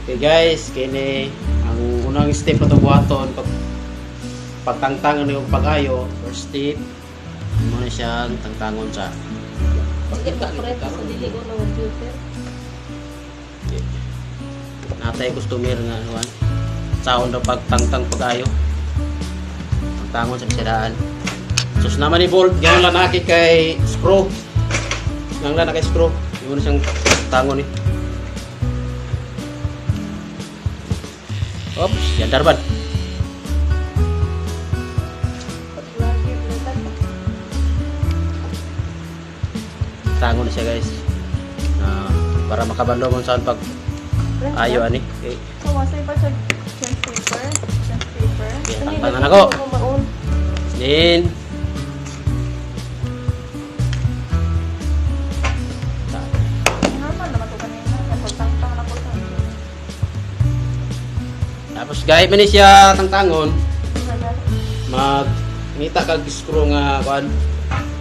Okay guys, kini ang unang step na buhaton pag pagtangtangan yung pag-ayo, first step mo na siyang tangtangon sa Sige, pa-prep sa dili ko ng computer. Okay. Natay customer nga anuan. Saon daw pagtangtang pag-ayo. Tangtangon sa bisadaan. Sus naman ni bolt, ganun lang naki kay screw. Nang lang kay screw. Yung na siyang tangon ni. Oops, yan darban. Tangon na siya guys. Ah, para makabalo mo saan pag ayo ani. Okay. So, wasay pa siya chance paper. Chance paper. Okay, tangtangan ako. Then Normal naman to kanina. Kapag na ko sa Tapos gahit man ni siya tangtangon, mag ngita kag screw nga kuan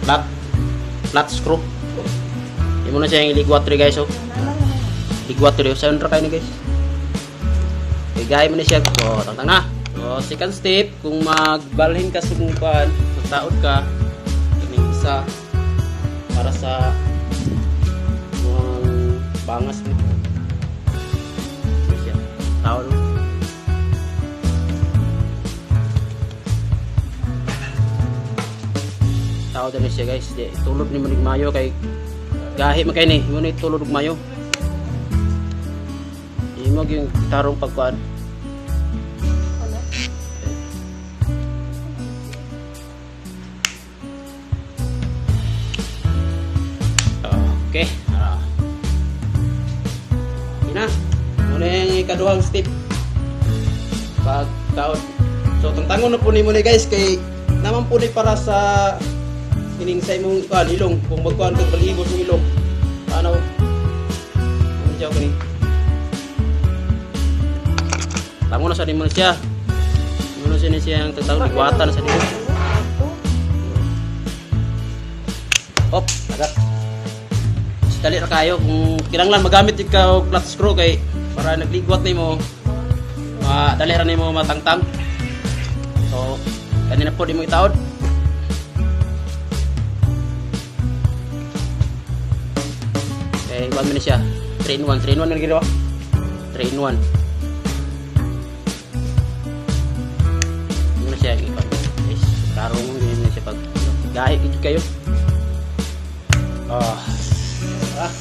flat flat screw. Imo na siya yung iligwat ri guys oh. Ligwat ri sa ra kayo ni guys. Okay, gahit man ni siya. Oh, tangtang na. So, second step, kung magbalhin ka sa kung kuan, magtaod ka kining isa para sa mga bangas mo. Ito siya. Taod mo. Tao din siya guys. Di, tulod ni mo mayo kay gahi man kay ni. Mo ni tulod og mayo. Imo gyung tarong pagkuan. Okay. Ah. Okay na. Muna yung ikaduhang step. Pag taon. So, tangtangon na po ni mo ni guys kay naman po ni para sa ining sa imong kuan ilong kung magkuan kag balhibo sa ilong. Paano? Ano siya kani? Tangon na sa nimo siya. Mo na siya ni siya ang tagtawag ligwatan na sa nimo. Op, agak. Dali ra kayo kung kinahanglan magamit jud ka og flat screw kay para nagligwat nimo ma dali ra nimo matangtang. So, kanina po di mo itaod. Okay, 1 minute siya. 3 in 1, 3 in 1 na ginawa. 3 in 1. Ano na siya ikon. Guys, karong mo ganyan na siya pag gahi gid kayo. Ah. Ah.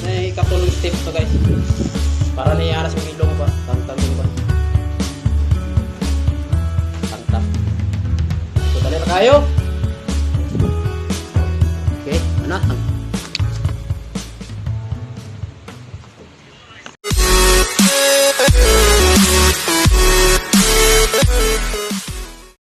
May katulong step to guys. Para naiaras yung ilong ba? Tangtang yung ba? Tangtang. So, dali na kayo.